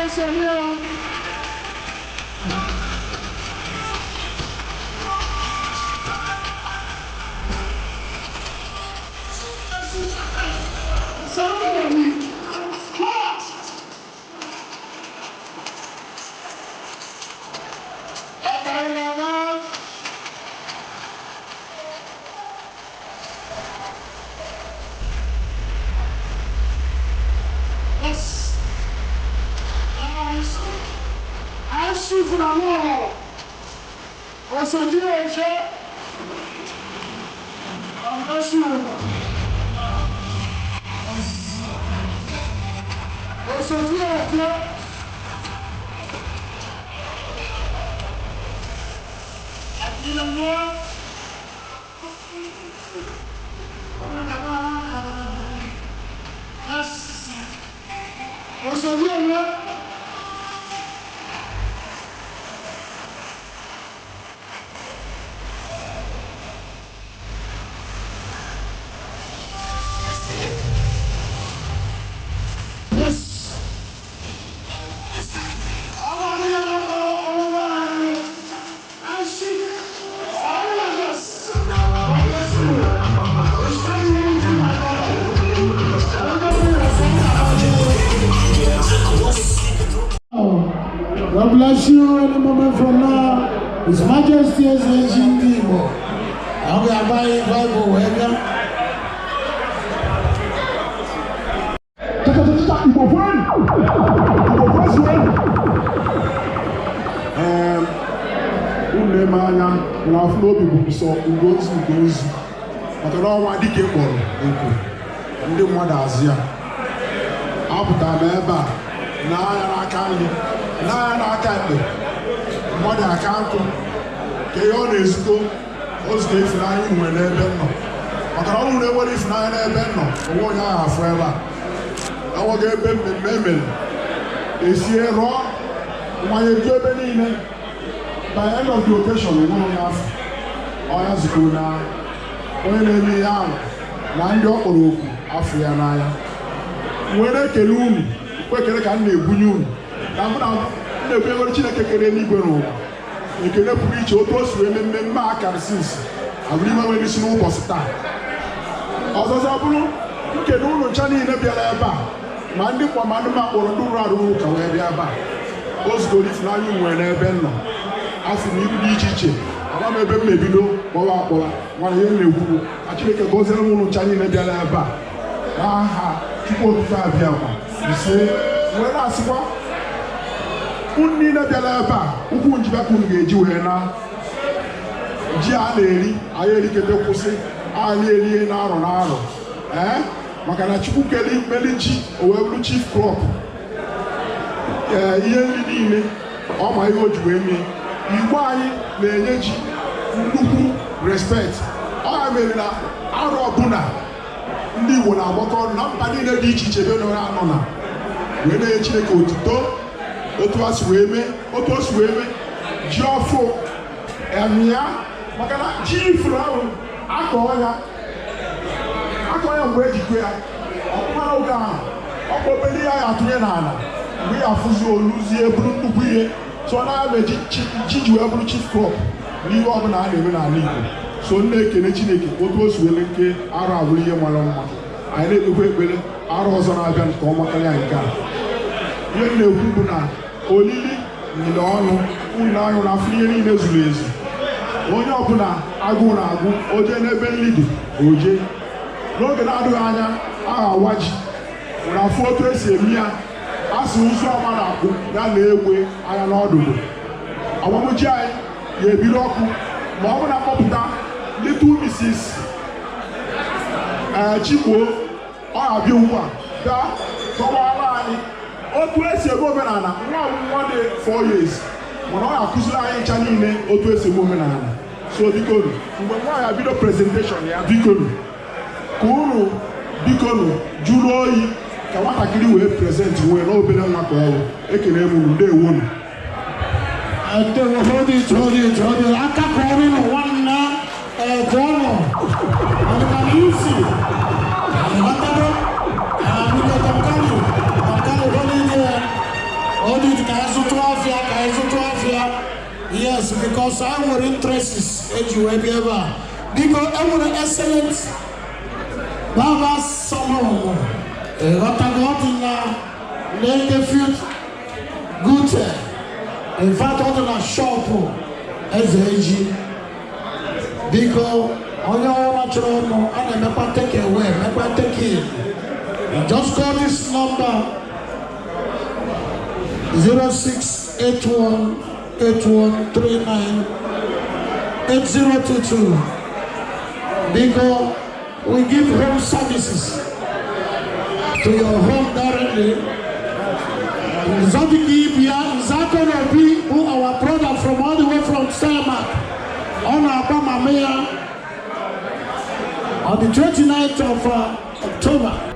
esi eme ya. God bless you. Any moment from now, His Majesty Eze Ndị Igbo. Ọ ga-agba anyị Baịbụl wee bịa. Chachachacha, Igbo kwenu! Igbo kwezuenu! Unu eme anya na afụ n'obi bụ sọ ugozu ugozu, maka na ọnwa dike kpọrọ oku ndị mmadụ azụ ya. Apụtara m ebe a n'anya n'aka nri, n'anya n'aka ekpe, mmadụ aka nkụ ka ihe ọ na-ezukọ ozukọ ịfụnanya unu nwere n'ebe m nọ, maka na ọ bụrụ na enwere ịfụnanya n'ebe m nọ, onwe onye ahụ afụ ebe a enweghị ebe mmemme emere esie rụọ mmanya eju ebe niile. By end of the occasion, enweghị onye afọ ọnya zukọrọ na onye na-eme ihe ahụ na ndị ọ kpọrọ okwu afọ ya n'anya. Nwere ekele unu kwekere ka m na-ebunye unu na mụ na m na-ebunyegoro Chineke kere eluigwe n'ụwa ekele pụrụ iche otu o si wee mee mmemme a karịsịs abụrụ ime nwere isi n'ụbọchị taa. Ọzọzọ bụrụ nkele unu ncha niile bịara ebe a, ma ndị kwa ma ndị ma kpọrọ ndị rụrụ arụ ụka wee bịa ebe a. O zugoro ịfụnanya unu nwere n'ebe m nọ. Afọ m ibu dị iche iche, ama m ebe m na-ebido kpọwa akpọwa, mana ihe m na-ekwu bụ ka Chineke gọziere m unu ncha niile bịara ebe a n'aha Chukwu Okike Abịama. Ise. Wee na-asịkwa unu niile bịara ebe a, ụkwụ njibịa ka unu ga-eji wee na ji a na-eri anyị erikete kwụsị anyị erie na-arọ na-arọ, ee, maka na Chukwu kere meli ji o wee bụrụ chief crop, ee, ihe nri niile ọ ma ihe o ji wee mee. Igbo anyị na-enye ji nnukwu respect. Ọ ya mere na arọ ọbụla ndị Igbo na-agbakọ na mba niile dị iche iche ebe nọ anọ na wee na-enye Chineke otuto otu o si wee mee, otu o si wee mee ji ọfụ emịa, maka na ji ifuru ahụ akọọ ya akọọ ya mgbe ejikwa ya ọkpụkpara oge ahụ ọkpọ obere ihe ya atụnye n'ala mgbe ya afụzi oluzie bụrụ nnukwu ihe. So ọ naghị eji ji ji wee bụrụ chief crop n'ihe ọbụla a na-eme n'ala Igbo. So m na-ekene Chineke otu o si wee nke arụ abụrụ ihe mara mma. Anyị na-ekpekwa ekpere arụ ọzọ na-abịa nke ọma karịa nke a. Ihe m na-ekwu bụ na olili nyere ọnụ unu anyụ na afọ ihe niile zuru ezu. Onye ọbụla agụụ na-agụ oje n'ebe nri dị oje n'oge na-adịghị anya aha awa ji nwere afọ otu esi eme ya. A sị ụzụ ọma na-akpụ ya na-egbe anya n'ọdụdụ agbamji anyị ga-ebiri ọkụ ma ọ bụ na mkpọpụta Little Mrs. Ee, Chigbo ọ ga-abịa ugbu a bịa kọwara anyị otu esi eme omenala. Nwa m nwa dị 4 years, mana ọ ga-akụziri anyị ncha niile otu esi eme omenala. So bikonu, mgbe nwaanyị abido presentation ya, bikonu ka unu bikonu jụrụ oyi ka nwatakịrị wee present nwee na obere nwa ka ọ bụ. Ekele m unu, ndewonu. Hold it, hold it, hold it. Aka kụọrọ nụ nwanne pụọnụ. Ọdịnala isi. Ghọtago? Biko, Tomkani, Tomkani, hold it there. Ọ dị ka anyị zụtụ afịa, ka anyị zụtụ afịa. Yes, because I nwere interests eji wee bịa ebe a. Biko, enwere excellent barber salon. Ịghọtago, ọ dị na Legefield Gute. In fact, ọ dị na shop Eze Eji. Biko, onye ọbụla chọrọ ọnụ, a na-emekwa take away, mekwa take in. Just call this number, 0681 8139 8022. Biko, we give home services to your home directly. Nzọdịka Ibia, Nzako Obi bụ our brother from all the way from Steiermark. Ọ na-agba mama ya on the 29th of October.